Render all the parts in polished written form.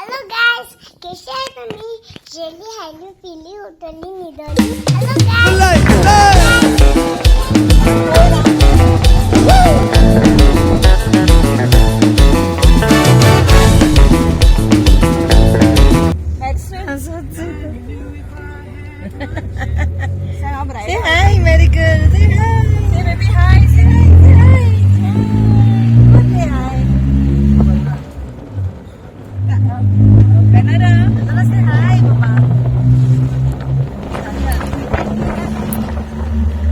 Hello guys, कसे आहे तुम्ही? जेली, हॅली, पिली, उठली, निदली. Hello guys. Say hi, very good. Say hi. Say baby hi. Say hi. Say hi. Say hi. Canada. Say hi, mama.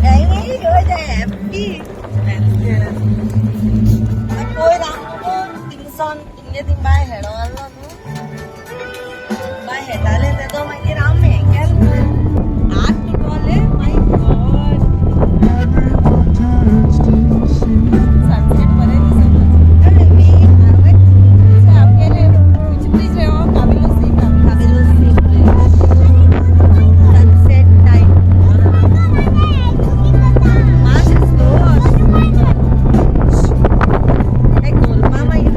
Hey, good. Happy. पयर आमकां थिंगसान तिंगे ती बाय हेडो आसलो न्हू, बाय हेताले तेदो मागीर आमी हें केलें, हात तुटोले. माय गॉड, सनसेट बरें दिसत. हांवें ब्रिज रे हो? काबिलो सी. काबेलो सी ब्रिज, सनसेट टायम. मातशें स्लो. एक धोलपा मागीर.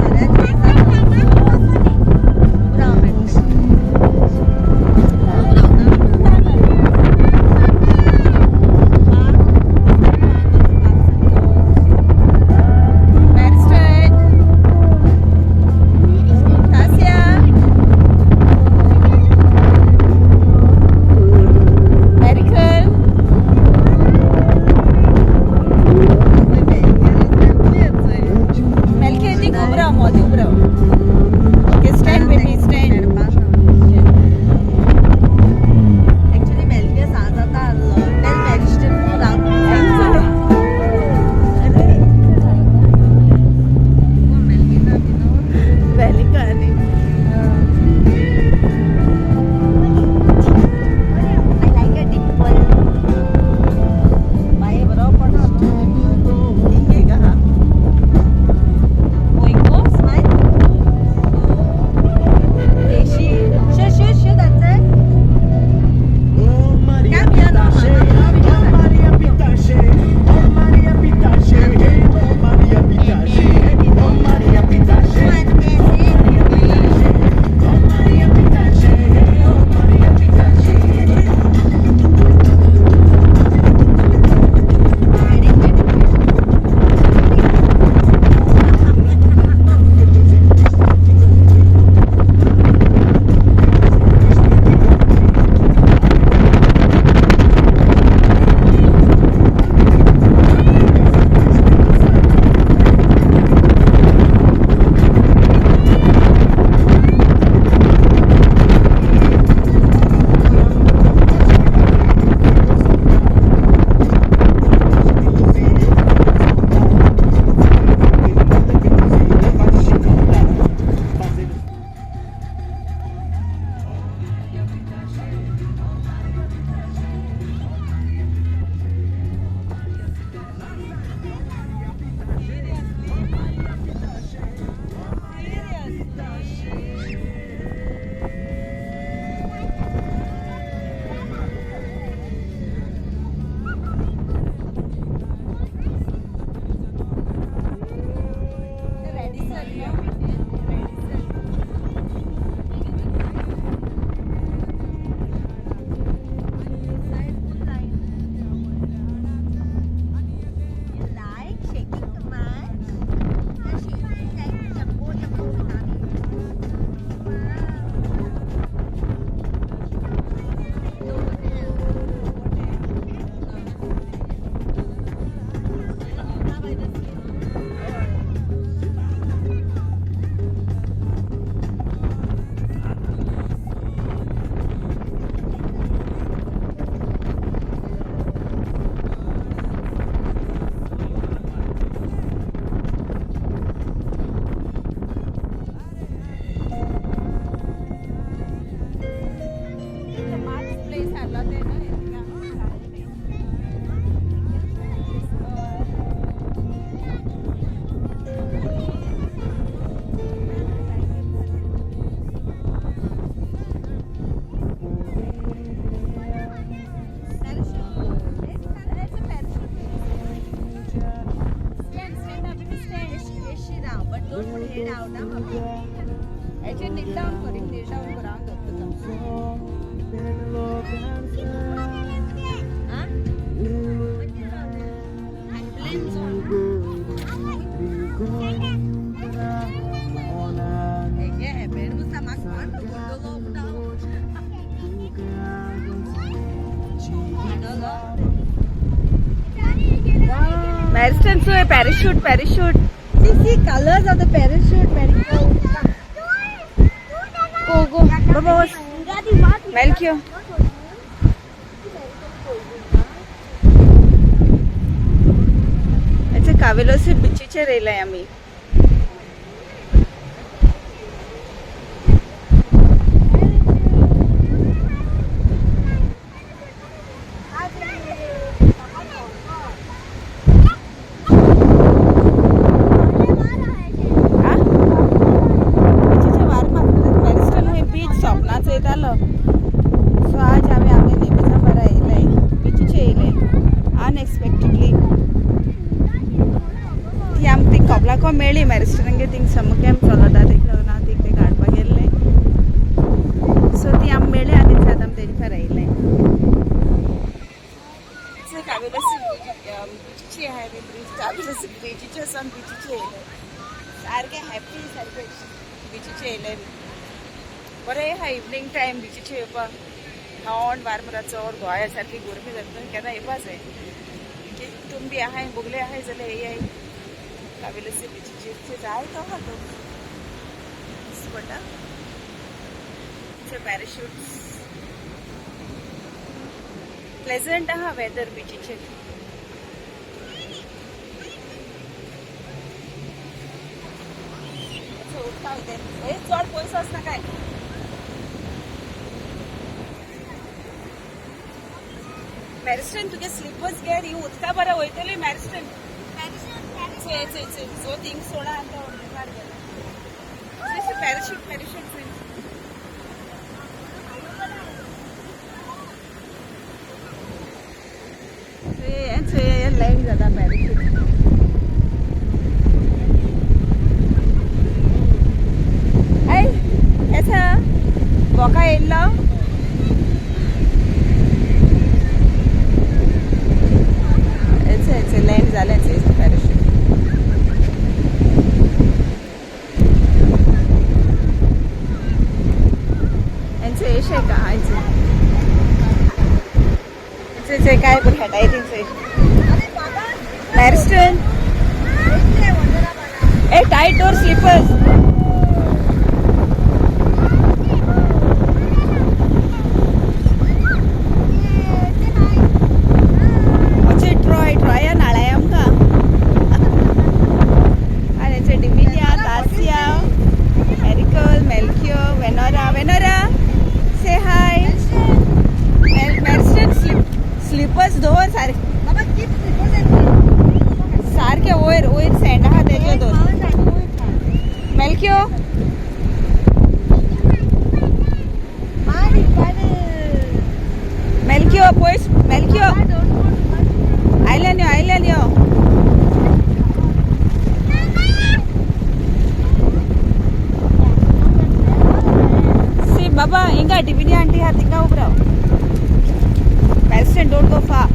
टावन करून हांव धरता. Mariston so parachute parachute. See, see colors of the parachute. Go go. Baba was Melchior. अच्छा कावेलोसी बिचीचेर येयलाय आमी. बिचीचे वार मारताले. मॅरिस्टन हुंय बीच सोपनां चोयतालो. सो आज आमी आमगे नेबर्सा बारा येयलाय, बिचीचेर येयले अनएक्सपेक्टेडली. ती आमकां थिंग कोपलाको मेळ्ळी मॅरिस्टनागे. थिंग समर कॅम्प चलता तेका लागून हांव थिंग तेका हाडपाक गेल्लें. सो ती आमकां मेळ्ळी आनी आतां आमी तेजे फार येयले. कावेलोसी बिचीची आहाय न्ही ब्रिज. कावेलोसी ब्रिजीचे वचोन बिचीचे येयले. सारकें हॅप्पी, सारकें बिचीचे येयले. बरें आहा इवनींग टायम बिचीचे येवपाक. थंड वार मरा, चड गोंया सारकी गरमी जाता केन्ना येवपा जाय. तुमी बी आहाय बोगले आहाय जाल्यार येयाय कावेलोसी बिचीचेर. जाय तो आहा तो पडटा पॅराशूट्स. प्लेजंट आहा वेदर बिचीचेर. उदका वयता चड पयस वचना काय. मॅरिस्टन तुगे स्लिपर्स घे ही उदका बरें वयतली मॅरिस्टन. चोय चोय चोय जो थिंग सोडा आतां मुखार गेलो. पॅराशूट पॅराशूट चोय. चोय लँड जाता पॅराशूट. ऐ केसा बोका येयल्लो. लँड जालें पॅराशूट. हेंचे येशे का हांचे काय पण खेळटाय तेंचे. मॅरिस्टन ए टायट डोर स्लिपर्स. अचे ट्रॉय ट्रॉया नाळाय आमकां. आनी हेंचे डिमिलिया, तासिया, एरिकल, मेल्कियो, वेनोरा. वेनोरा से हाय. मॅरिस्टन स्लिपर्स दवर सारके सारके वयर वयर सँड आहा तेजे दवर. मेल्क्यो मेल्क्यो पयस मेल्क्यो आयल्यान यो आयल्यान यो. सी बाबा हिंगा डिबिनी आंटी हा तिंगा उब राव. मॅरिस्टन don't go far.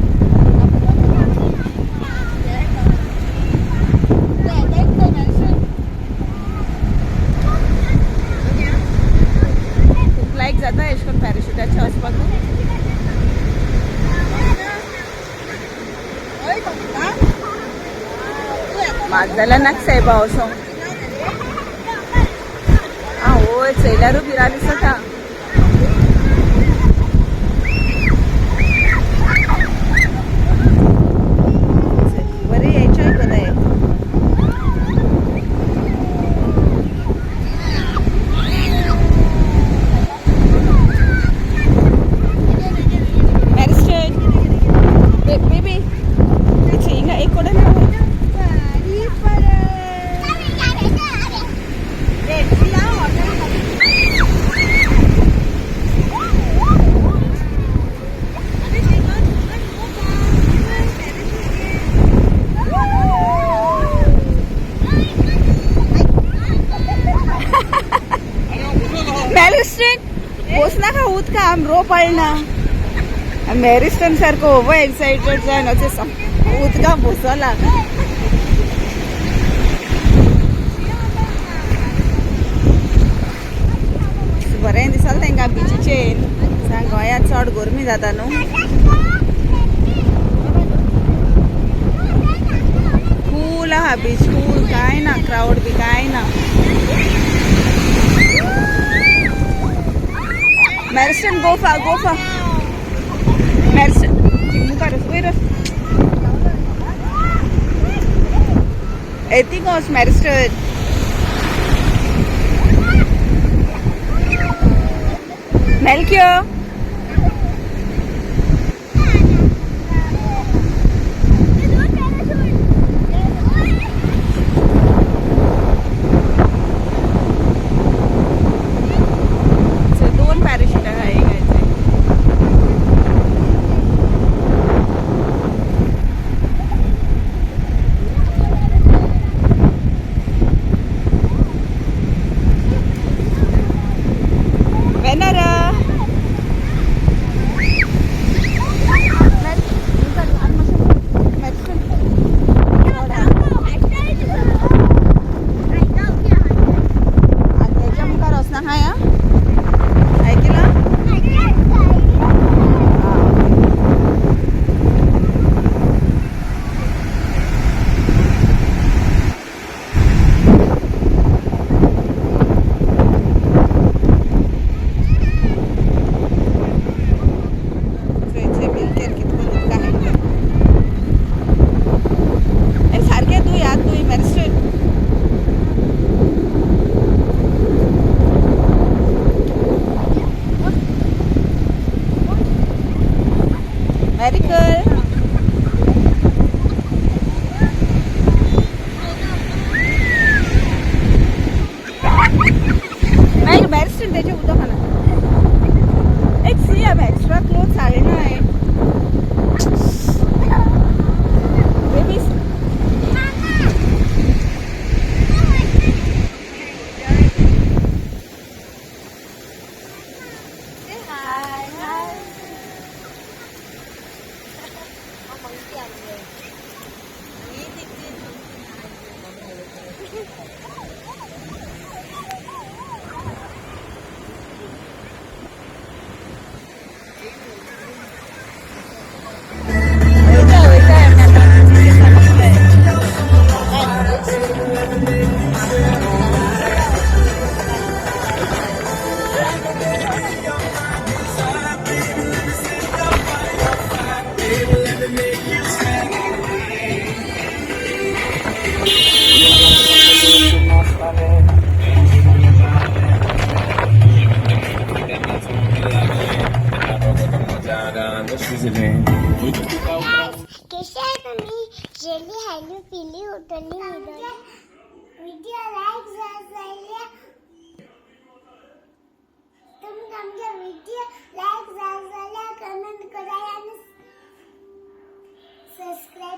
खूब लायक जाता एश कोन पॅराशुटाचेर वचपाक. म्हाका जाल्यार नाका सायबा वचोंक. आं वयर चयल्यारूय भिरांत दिसता. बरें एन्जॉय करताय. मॅरिस्टन बेबी हिंगा एक कडेन. मॅरिस्टन बोस नाका उदका आम रो पडना. मॅरिस्टन सारको ओवर एक्सायटेड जावन अशें उदका बसला. बरें दिसलें तांकां बिचीचेर. सांग गोंयांत चड गरमी जाता न्हू. कूल आहा बीच, कूल, कांय ना, क्रावड बी कांय ना. मॅरिस्टन गोफा गोफा मॅरिस्टन मुखार वयर येती मॅरिस्टन. Melchior. So, दोन पॅराशूट आहे एक. Venera. तेच्या मुखार वचना हाय. ऐकला. सारखे तूं याद तूं मॅरिस्ट्रेट. मेडिकल. मागीर मॅरिस्ट्रेट तेजें उदक ना एक सी एक्स्ट्रा क्लोथ साडी ना बेबीज. वयता वयता आमी आतां. कसे आहे तुम्ही? जेली हॅलू पिली उतरली निघाली. व्हिडिओ लाईक झाले तुम्ही आमच्या व्हिडिओ लाईक झाल्या, कमेंट करा आणि सबस्क्राईब.